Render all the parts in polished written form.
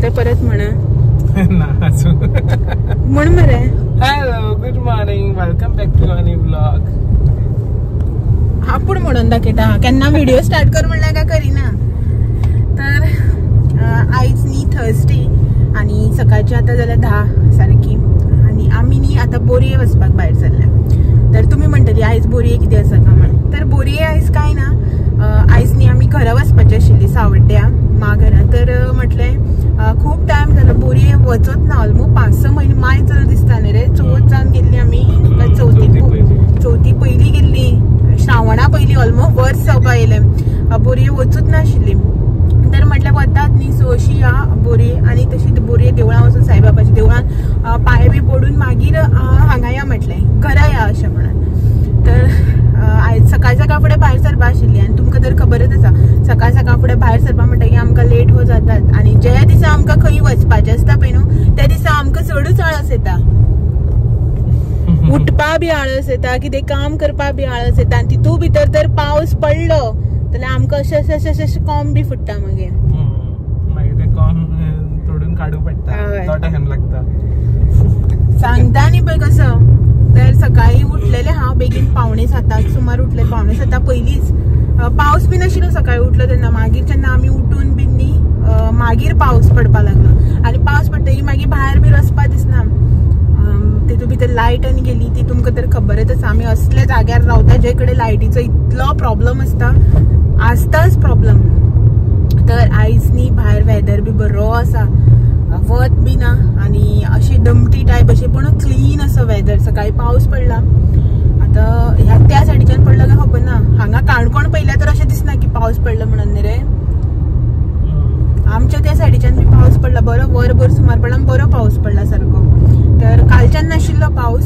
तें परत म्हणा. ना म्हण मरे. Hello, good morning, welcome back to our new vlog. आपूण म्हणून दाखयता केन्ना व्हिडिओ स्टार्ट कर म्हणल्यार काय करिना. तर आयज न्ही थर्सडे आनी सकाळची आतां जाल्यार 10 सारकी आनी आमी न्ही आतां बोरये वचपाक भायर सरल्या. तर तुमी म्हणटली आयज बोरये कितें आसा काय म्हण. तर बोरये आयज कांय ना, आयज न्ही आमी घरा वचपाची आशिल्ली सावड्ड्या मा घरा. तर म्हटलें खूब टायम जालो बोरये वचत ना, ऑलमोस्ट 5-6 म्हयने माय चल दिसता न्ही रे. चवथ जावन गेल्ली आमी, चवथी पयली गेल्ली, श्रावणा पयली, ऑलमोस्ट वर्स जावपा येयलें बोरये वचूच नाशिल्ली. तर म्हटल्यार वतात न्ही सो अशी या बोरये आनी तशी बोरये देवळां वचून साईबाबाच्या देवळान पांय बी पडून मागीर हांगा या म्हटलें, घरा या अशें म्हणून. तर आयज सकाळ सकाळ फुडें भायर सरपा आशिल्ली आनी तुमकां तर खबरच आसा सकाळ सकाळ फुडें भायर सरपा म्हणटकीर आमकां लेट हो जातात आनी ज्या दिसा आमकां खंय वचपाचें आसता पळय न्हू त्या दिसा आमकां चडूच आळस येता, उठपा बी आळस येता, कितें काम करपा बी आळस येता. आनी तितू भितर तर पावस पडलो जाल्यार आमकां अशें अशें अशें अशें कोंब बी फुट्टा मागीर, मागीर ते कोंब तोडून काडूं पडटा, तो टायम लागता. सांगता न्ही पळय कसो. तर सकाळी उठलेले हांव बेगीन 6:45 सुमार उठले, 6:45 पयलींच. पावस बी नाशिल्लो सकाळी उठलो तेन्ना. मागीर जेन्ना आमी उठून बीन न्ही मागीर पावस पडपाक लागलो आनी पावस पडटकीर मागीर भायर बी वचपा दिसना. तितून भितर लायट आनी गेली ती तुमकां तर खबरच आसा. आमी असल्या जाग्यार रावता जे कडेन लायटीचो इतलो प्रॉब्लम आसता, आसताच प्रॉब्लम. तर आयज न्ही भायर वेदर बी बरो आसा, वत बी ना आनी अशी दमटी टायप अशें, पूण क्लीन असो वेदर. सकाळी पावस पडला, आतां ह्या त्या सायडीच्यान पडला काय खबर ना. हांगा काणकोण पळयल्यार तर अशें दिसना की पावस पडला म्हणून न्ही रे. आमच्या त्या सायडीच्यान बी पावस पडला बरो, वरभर सुमार पडला, बरो पावस पडला सारको. तर कालच्यान नाशिल्लो पावस,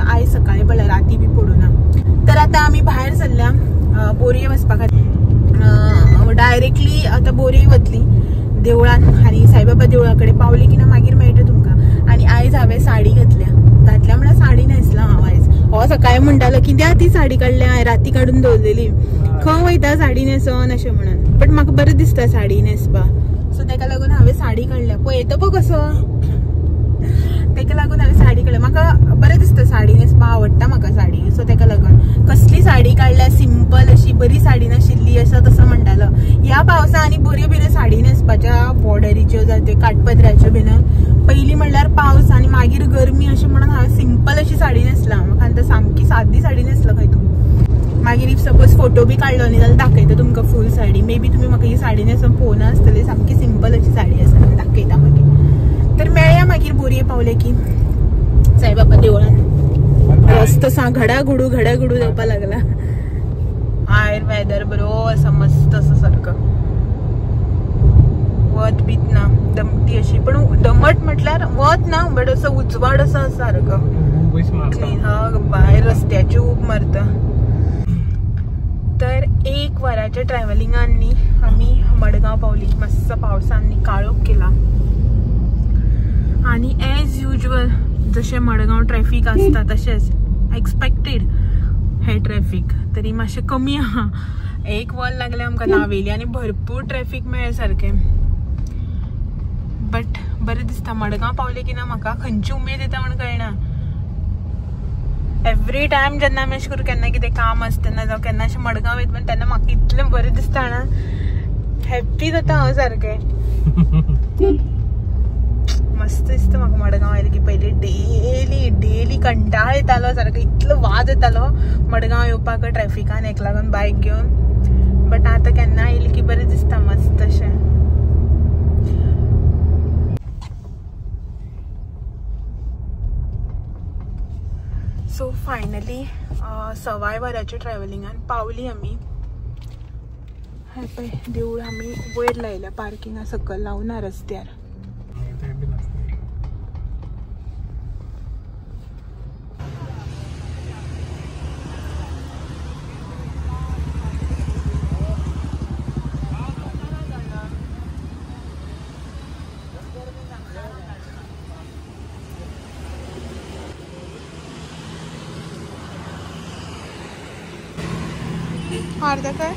आयज सकाळी पडला, राती बी पडूं ना. तर आतां आमी भायर सरल्या बोरये वचपा खातीर. डायरेक्टली आतां बोरये वतली देवळान आनी साईबाबा देवळा कडेन पावली की ना मागीर मेळटा तुमकां. आनी आयज हांवें साडी घातल्या, घातल्या म्हळ्यार साडी न्हेसला हांव आयज. हो सकाळी म्हणटालो कित्याक ती साडी काडल्या, हांवें राती काडून दवरलेली, खंय वयता साडी न्हेसोन अशें म्हणून. बट म्हाका बरें दिसता साडी न्हेसपा, सो तेका लागून हांवें साडी काडल्या. पळयता पळय कसो, तेका लागून हांवें साडी काडल्या. म्हाका बरें दिसता साडी न्हेसपा, आवडटा म्हाका साडी. सो तेका लागून कसली साडी काडल्या, सिंपल अशी बरी साडी नाशिल्ली असो तसो म्हणटालो. ह्या पावसा आनी बऱ्यो बऱ्यो साडी न्हेसपाच्या बॉर्डरीच्यो जावं काटपदराच्यो बीन. पयलीं म्हणल्यार पावस आनी मागीर गरमी अशें म्हणून हांवें सिंपल अशी साडी न्हेसला. म्हाका आतां सामकी सादी साडी न्हेसला खंय तूं. मागीर if suppose photo बी काडलो न्ही जाल्यार दाखयता तुमकां फूल साडी. मे बी तुमी म्हाका ही साडी न्हेसून पळोवना आसतली, सामकी सिंपल अशी साडी आसा, दाखयता मागीर. तर मेळया मागीर बोरये पावले की साईबाबा देवळान. रस्तो सा घडाघुडू घडाघुडू जावपा लागला. भायर वेदर बरो आसा, मस्त आसा सारको, वत बीत ना, दमटी अशी, पण दमट म्हटल्यार वत ना, बट असो उजवाड असो सारको भायर रस्त्याची ऊब मारता. तर 1 वराच्या ट्रॅव्हलिंगान न्ही आमी मडगांव पावली. मस्त पावसान न्ही काळोख केला आनी एज युजल जशें मडगांव ट्रॅफिक आसता तशेंच एक्सपेक्टेड हे ट्रॅफिक, तरी मातशें कमी आहा. 1 वर लागलें आमकां नावेली आनी भरपूर ट्रॅफिक मेळ्ळें सारकें. बट बरें दिसता मडगांव पावलें की ना म्हाका खंयची उमेद येता म्हण कळना. एवरी टायम जेन्ना आमी अशें करून केन्ना कितें काम आसता तेन्ना जावं केन्ना अशें मडगांव वयता पण तेन्ना म्हाका इतलें बरें दिसता ना, हॅप्पी जाता हांव सारकें. मस्त दिसता म्हाका मडगांव आयलें की. पयलीं डेली डेली कंटाळ येतालो सारको, इतलो वाज येतालो मडगांव येवपाक ट्रॅफिकान एक लागून बायक घेवन. बट आतां केन्ना आयलें की बरें दिसता मस्त अशें. सो फायनली 1.25 वराच्या ट्रॅव्हलिंगान पावली आमी. हें पळय देवूळ आमी वयर लायल्या, पार्किंगा सकयल लावना रस्त्यार. अर्धा काय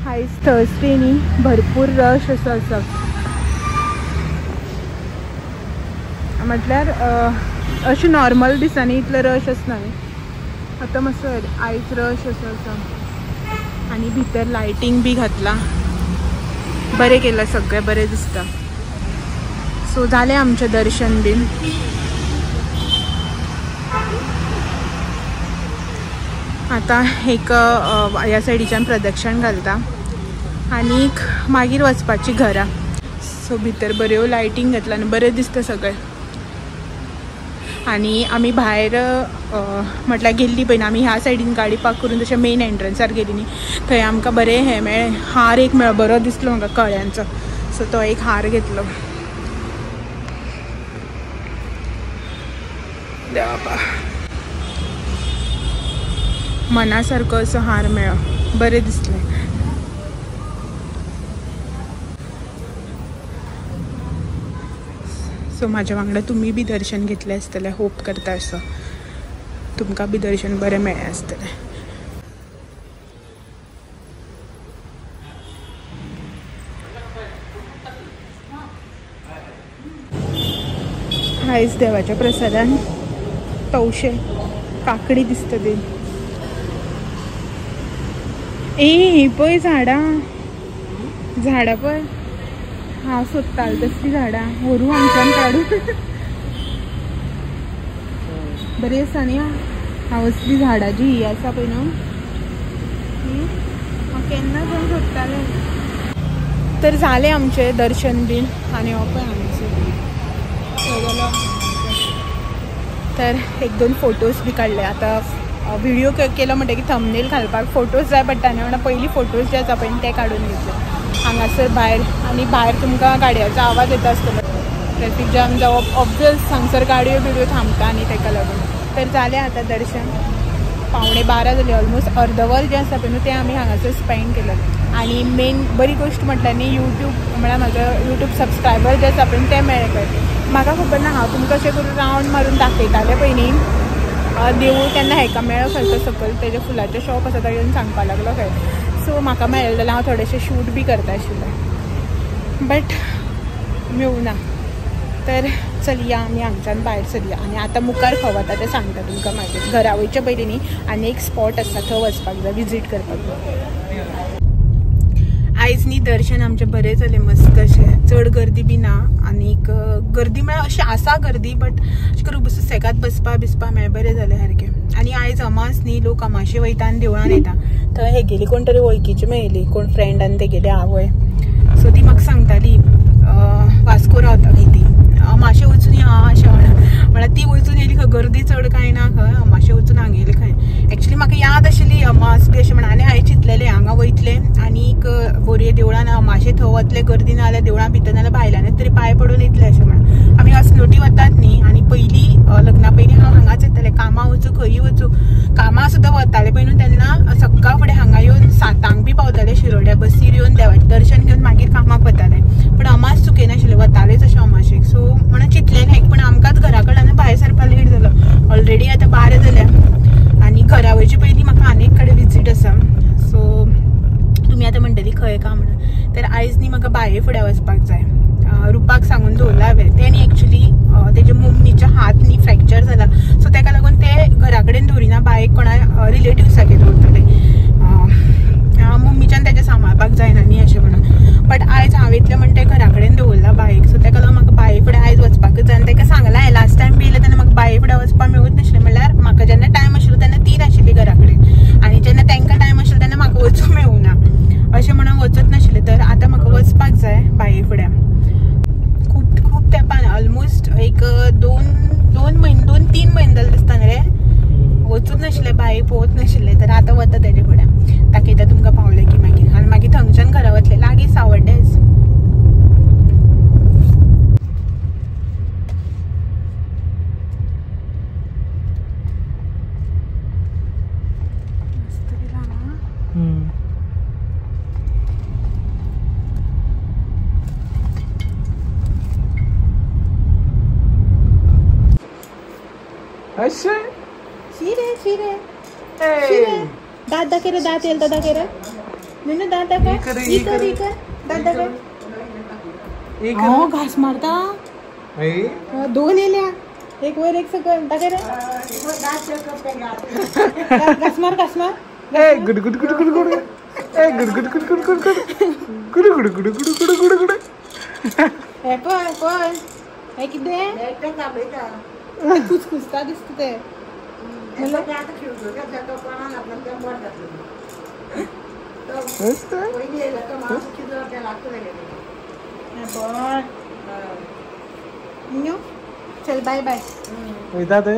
आयज थर्सडे न्ही, भरपूर रश असो आसा. म्हटल्यार अशें नॉर्मल दिसांनी इतलो रश आसना न्ही, आतां मातसो आयज रश असो आसा. आनी भितर लायटींग बी घातलां, बरें केलां, सगळें बरें दिसता. सो जालें आमचें दर्शन बीन. आतां एक ह्या सायडीच्यान प्रदक्षिण घालता आनीक मागीर वचपाची घरा. सो भितर बऱ्यो लायटींग घातला आनी बरें दिसता सगळें. आनी आमी भायर म्हटल्यार गेल्ली पळय न्ही, आमी ह्या सायडीन गाडी पार्क करून तशें मेन एंट्रन्सार गेली न्ही, थंय आमकां बरें हें मेळ्ळें, हार एक मेळ्ळो बरो दिसलो म्हाका कळ्यांचो. सो तो एक हार घेतलो. देवा मना सारको असो हार मेळ्ळो, बरें दिसलें. सो म्हाज्या वांगडा तुमी बी दर्शन घेतलें आसतलें, होप करता असो तुमकां बी दर्शन बरें मेळ्ळें आसतलें. आयज देवाच्या प्रसादान तवशे काकडी दिसता ती. ए पळय झाडां, झाडां पळय, हांव सोदतालें तसलीं झाडां व्हरूं हांगच्यान काडून. बरी आसा न्ही हांव असली झाडां जी ही आसा पळय न्हू, हांव केन्ना सावन सोदतालें. तर जालें आमचें दर्शन बीन आनी हो पळय हांगसर गेलो. तर एक दोन फोटोज बी काडले. आतां व्हिडिओ केलो म्हणटकीर थंबनेल घालपाक फोटोज जाय पडटा न्ही, म्हणून पयलीं फोटोज जे आसा पळय ते काडून घेतले हांगासर भायर. आनी भायर तुमकां गाडयांचो आवाज येता आसतलो, ट्रॅफिक जाम जावप ऑब्वियस, हांगसर गाडयो बिडयो थांबता न्ही तेका लागून. तर जालें आतां दर्शन, 11:45 जाली ऑलमोस्ट. अर्दवर जें आसा पळय न्हू तें आमी हांगासर स्पेंड केलें. आनी मेन बरी गोश्ट म्हटल्यार न्ही, यूट्यूब म्हळ्यार म्हाजो यूट्यूब सबस्क्रायबर जे आसा पळय ते मेळ्ळे पळय. म्हाका खबर ना हांव तुमकां अशें करून रावंड मारून दाखयतालें पळय न्ही देवूळ, केन्ना हेका मेळ्ळो खंय तो सकयल तेजें फुलाचें शॉप आसा तो येवन सांगपाक लागलो खंय. सो म्हाका मेळ्ळें जाल्यार हांव थोडेशें शूट बी करता आशिल्लें, बट मेळूना. तर चलया आमी हांगच्यान भायर सरया आनी आतां मुखार खंय वता तें सांगता तुमकां मागीर. घरा वयचे पयलीं न्ही आनी एक स्पॉट आसा थंय वचपाक जाय, विजीट करपाक जाय. आयज न्ही दर्शन आमचें बरें जालें, मस्त अशें, चड गर्दी बी ना. आनीक गर्दी म्हळ्यार अशी आसा गर्दी, बट अशें करून बसून सेगात बसपा बिसपा मेळ्ळें, बरें जालें सारकें. आनी आयज अमास न्ही, लोक अमाशे वयता आनी देवळान येता. थंय हेगेली कोण तरी वळखीची मेळ्ळी, कोण फ्रेंड आनी तेगेली आवय. सो ती म्हाका सांगताली वास्को रावता खंय ती, अमाशे वचून या अशें म्हणून. म्हळ्यार ती वचून येयली खंय, गर्दी चड कांय ना खंय, अमाशे वचून हांगा येयली खंय. एक्चुली म्हाका याद आशिल्ली अमास बी अशें म्हणून, आनी हांवें चिंतलेलें हांगा वयतलें आनीक बोरये देवळान अमाशे थंय वतलें, गर्दी ना जाल्यार देवळां भितर नाजाल्यार भायल्यानूच तरी पांय पडून येतलें अशें म्हणून. आमी असनोटी वतात न्ही, आनी पयलीं लग्ना पयलीं हांव हांगाच येतालें, कामां वचूं खंयी वचूं, कामां सुद्दां वतालें पळय न्हू तेन्ना सकाळ फुडें हांगा येवन 7 बी पावतालें शिरोड्या, बसीर येवन ऑलरेडी आतां 12 जाल्या आनी घरा वयचे पयलीं म्हाका आनी एक कडेन विजीट आसा. सो तुमी आतां म्हणटली खंय काय म्हणून, तर आयज न्ही म्हाका बाये फुडें वचपाक जाय. रुपाक सांगून दवरलां हांवें. तेणी एक्चुली तेजे मम्मीच्या हात न्ही फ्रॅक्चर जाला, सो तेका लागून ते घरा कडेन दवरिना, बायक कोणा रिलेटिव्सागेर दवरतले. मम्मीच्यान तेजें सांबाळपाक जायना न्ही अशें म्हणून. बट आयज हांव येतलें म्हण तें घरा कडेन दवरलां बायक. सो तेका लागून म्हाका बाये फुडें आयज वचपाकच जाय. आनी तेका सांगलां हांवें लास्ट टायम बी येयलें तेन्ना म्हाका बाये फुडें वचपाक मेळूच नाशिल्लें. म्हणल्यार म्हाका जेन्ना टायम आशिल्लो तेन्ना ती नाशिल्ली घरा कडेन, आनी जेन्ना तांकां टायम आशिल्लो तेन्ना म्हाका वचूंक मेळूना, अशें म्हणून वचत नाशिल्लें. तर आतां म्हाका वचपाक जाय बाये फुडें. खूब खूब तेंपान ऑलमोस्ट एक दोन म्हयने 2-3 म्हयने जाले दिसता न्ही रे, वचूच नाशिल्लें बाये, पळोवच नाशिल्लें. तर आतां वता तेजे फुडें, दाखयता तुमकां पावलें की मागीर. आनी मागीर थंगच्यान घरा वतलें, लागीं सावड्डेच. शिरे शिरे दात दाखय, दात येईल, दादा केरा न्हू, दात दाखय, इकर दात दाखय. हो घास मारता, 2 येयल्या, एक वयर एक सकयल. दाखय रे, घास मार, घास मार. Good good good good good a good good good good good good good good good good good good. हे पळय पळय, हे कितें कुसकुसता दिसता ते. चल बाय बाय. वयता ते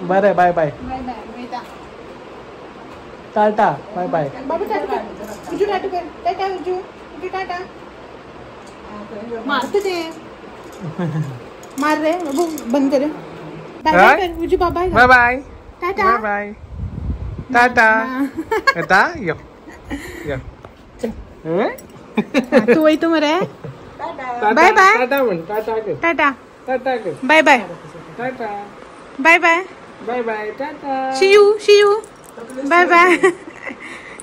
बरें, बाय बाय बाय बाय. टाटा बाय बाय. बाबू टाटा, उजू टाटा कर, टाटा उजू, उजू टाटा. मारते ते, मार रे बाबू, बंद कर. टाटा कर उजू, बाय bye bye, tata bye bye, tata. येता यो यो, तू वयता मरे. बाय बाय, टाटा म्हण, टाटा कर, टाटा टाटा कर, bye bye, tata bye bye, bye bye, tata, see you, see you, bye bye.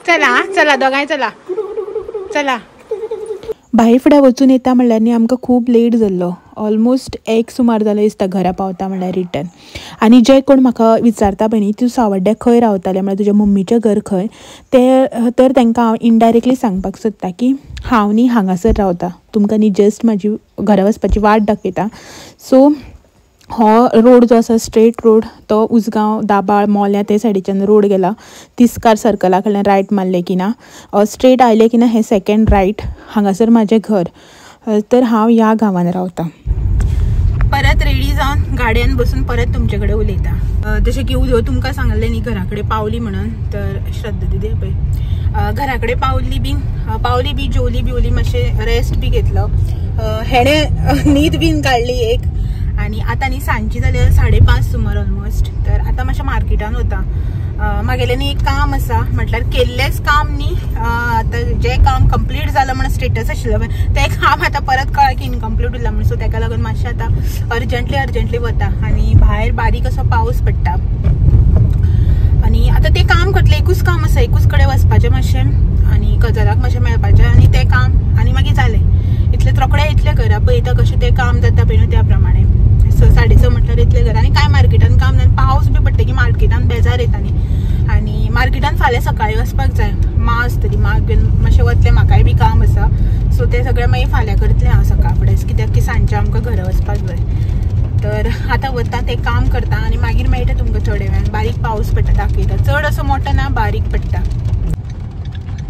चला चला दोगांय चला चला. बाये फुडें वचून येता म्हणल्यार न्ही आमकां खूब लेट जाल्लो, ऑलमोस्ट 1 सुमार जालो दिसता घरा पावता म्हणल्यार रिटर्न. आनी जे कोण म्हाका विचारता पळय न्ही, तूं सावड्ड्या खंय रावतालें, म्हणल्यार तुज्या मम्मीचें घर खंय, तें तर तांकां हांव इनडायरेक्टली सांगपाक सोदता की हांव न्ही हांगासर रावता. तुमकां न्ही जस्ट म्हाजी घरा वचपाची वाट दाखयता. सो हो रोड जो आसा स्ट्रेट रोड, तो उसगांव दाबाळ मोल्या ते सायडीच्यान रोड गेला. तिस्कार सर्कला कडल्यान रायट मारलें की ना, स्ट्रेट आयलें की ना, हें सेकेंड रायट, हांगासर म्हाजें घर. तर हांव ह्या गांवान रावता. परत रेडी जावन गाडयेन बसून परत तुमचे कडेन उलयता. जशें की उदय तुमकां सांगलें न्ही घरा कडेन पावली म्हणून, तर श्रद्धा दिदी पळय घरा कडेन पावली बीन, पावली बी जेवली बिवली, मातशें रेस्ट बी घेतलो. हेणें न्हीद बीन काडली एक. आनी आतां न्ही सांजची जाल्यार 5:30 सुमार ऑलमोस्ट. तर आतां मातशें मार्केटान वता. म्हागेलें न्ही एक काम आसा, म्हटल्यार केल्लेंच काम न्ही, आतां जें काम कंप्लीट जालां म्हण स्टेटस आशिल्लो पळय तें काम आतां परत कळ्ळें की इनकम्प्लीट उरलां म्हण. सो तेका लागून मातशें आतां अर्जंटली वता. आनी भायर बारीक असो पावस पडटा. आनी आतां तें काम करतलें, एकूच काम आसा, एकूच कडेन वचपाचें मातशें, आनी कजराक मातशें मेळपाचें, आनी तें काम आनी मागीर जालें. इतलें रोखडें इतलें घरा पळयता कशें तें काम जाता पळय न्हू त्या प्रमाणे. 6:30 म्हटल्यार इतलें घर. आनी कांय मार्केटान काम ना, पावस बी पडटा की मार्केटान बेजार येता न्ही. आनी मार्केटान फाल्यां सकाळीं वचपाक जाय, मां आसतली, मां घेवन मातशें वतलें, म्हाकाय बी काम आसा. सो तें सगळें मागीर फाल्यां करतलें हांव सकाळ फुडें, कित्याक की सांजचें आमकां घरा वचपाक जाय. तर आतां वता तें काम करता आनी मागीर मेळटा तुमकां थोडे वेळान. बारीक पावस पडटा दाखयता, चड असो मोठो ना, बारीक पडटा.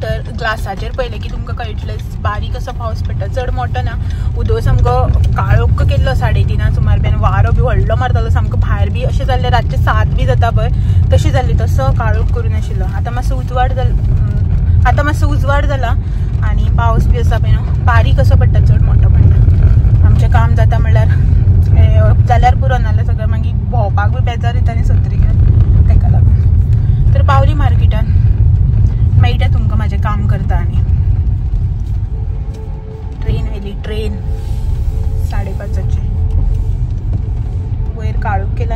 तर ग्लासाचेर पळयलें की तुमकां कळटलेंच, बारीक असो पावस पडटा, चड मोठो ना. उदक सामको काळोख केल्लो 3:30 सुमार बी, आनी वारो बी व्हडलो मारतालो सामको, भायर बी अशें जाल्लें रातचें 7 बी जाता पळय तशें जाल्लें, तसो काळोख करून आशिल्लो. आतां मातसो उजवाड जालो, आतां मातसो उजवाड जाला आनी पावस बी आसा पळय न्हू, बारीक असो पडटा, चड मोठो पडटा. आमचें काम जाता म्हणल्यार जाल्यार पुरो, नाल्यार सगळें मागीर भोंवपाक बी बेजार येता न्ही सत्री घेवन, तेका लागून. तर पावली मार्केटान, मेळटा तुमकां म्हाजें काम करता. आनी ट्रेन आयली, ट्रेन 5:30 वयर काळोख केला.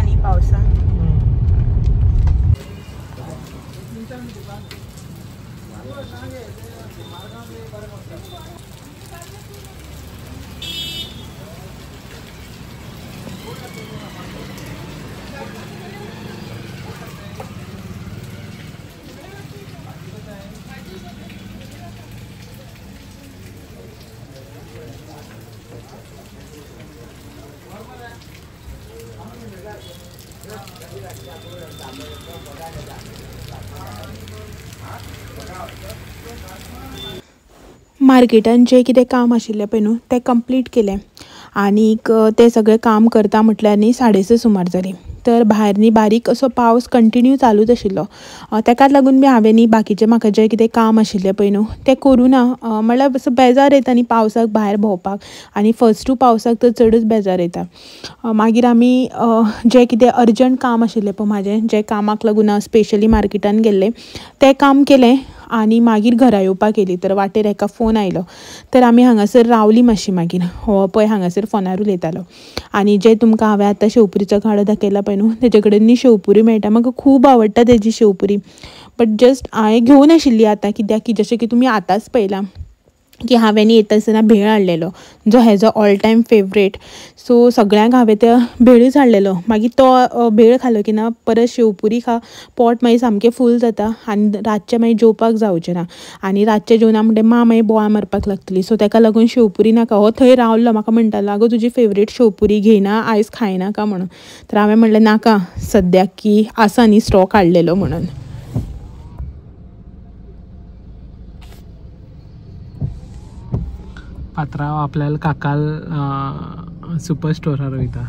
मार्केटान जें कितें काम आशिल्लें पळय न्हू तें कंप्लीट केलें आनीक तें सगळें काम करता म्हटल्यार न्ही 6:30 सुमार जालीं. तर भायर न्ही बारीक असो पावस कंटिन्यू चालूच आशिल्लो. तेकाच लागून बी हांवें न्ही बाकीचें म्हाका जें कितें काम आशिल्लें पळय न्हू तें करूं ना. म्हणल्यार असो बेजार येता न्ही पावसाक भायर भोंवपाक आनी फस्टू पावसाक तर चडूच बेजार येता. मागीर आमी जें कितें अर्जंट काम आशिल्लें पळय म्हाजें, जें कामाक लागून हांव स्पेशली मार्केटान गेल्लें तें काम केलें आनी मागीर घरा येवपाक येयली. तर वाटेर एका फोन आयलो तर आमी हांगासर रावली मातशी. मागीर हो पळय हांगासर फोनार उलयतालो. आनी जे तुमकां हांवें आतां शेवपुरीचो गाडो दाखयला पळय न्हू तेजे कडेन न्ही शेवपुरी मेळटा. म्हाका खूब आवडटा तेजी शेवपुरी, बट जस्ट हांवें घेवन आशिल्ली आतां, कित्याक की जशें की तुमी आतांच पळयलां की हांवें येता आसतना भेळ हाडलेलो जो हेजो ऑल टायम फेवरेट. सो सगळ्यांक हांवें ते भेळूच हाडलेलो. मागीर तो भेळ खालो की ना परत शेवपुरी खा, पोट मागीर सामकें फूल जाता आनी रातचें मागीर जेवपाक जावचें ना. आनी रातचें जेवना म्हणटे माँ मागीर बोवाळ मारपाक लागतली. सो तेका लागून शेवपुरी नाका. हो थंय रावलो, म्हाका म्हणटालो आगो तुजी फेवरेट शेवपुरी घेयना आयज खायनाका म्हणून. तर हांवें म्हणलें नाका सद्याक की आसा न्ही स्टॉक हाडलेलो म्हणून. पात्राव आपल्याला काकाल सुपर स्टोरार वयता.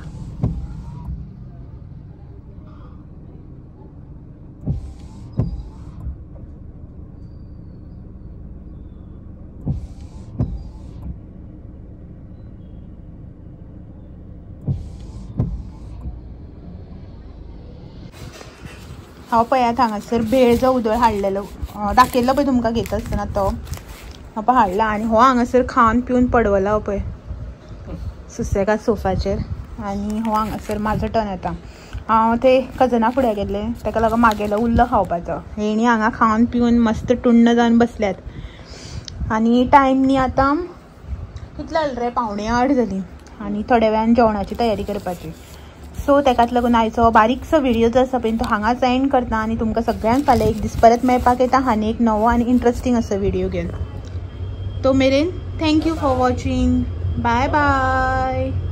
हांव पळयात हांगासर भेळ जो उदळ हाडलेलो दाखयल्लो पळय तुमकां घेता आसतना तो हांव हाडला. आनी हो हांगासर खावन पिवन पडवला हो पळय सुसेगाद सोफाचेर. आनी हो हांगासर म्हाजो टर्न येता. हांव ते कजना फुडें गेल्लें तेका लागून मागेलो उरलो खावपाचो. हेणी हांगा खावन पिवन मस्त टुण्ण जावन बसल्यात. आनी टायम न्ही आतां कितलो जालें रे, 7:45 जालीं आनी थोड्या वेळान जेवणाची तयारी करपाची. सो तेकाच लागून आयचो बारीकसो व्हिडिओ जो आसा पळय तो हांगाच एंड करता आनी तुमकां सगळ्यांक फाल्यां एक दीस परत मेळपाक येता आनी एक नवो आनी इंट्रस्टींग असो व्हिडिओ घेवन. तो मेरेन thank you for watching. Bye bye.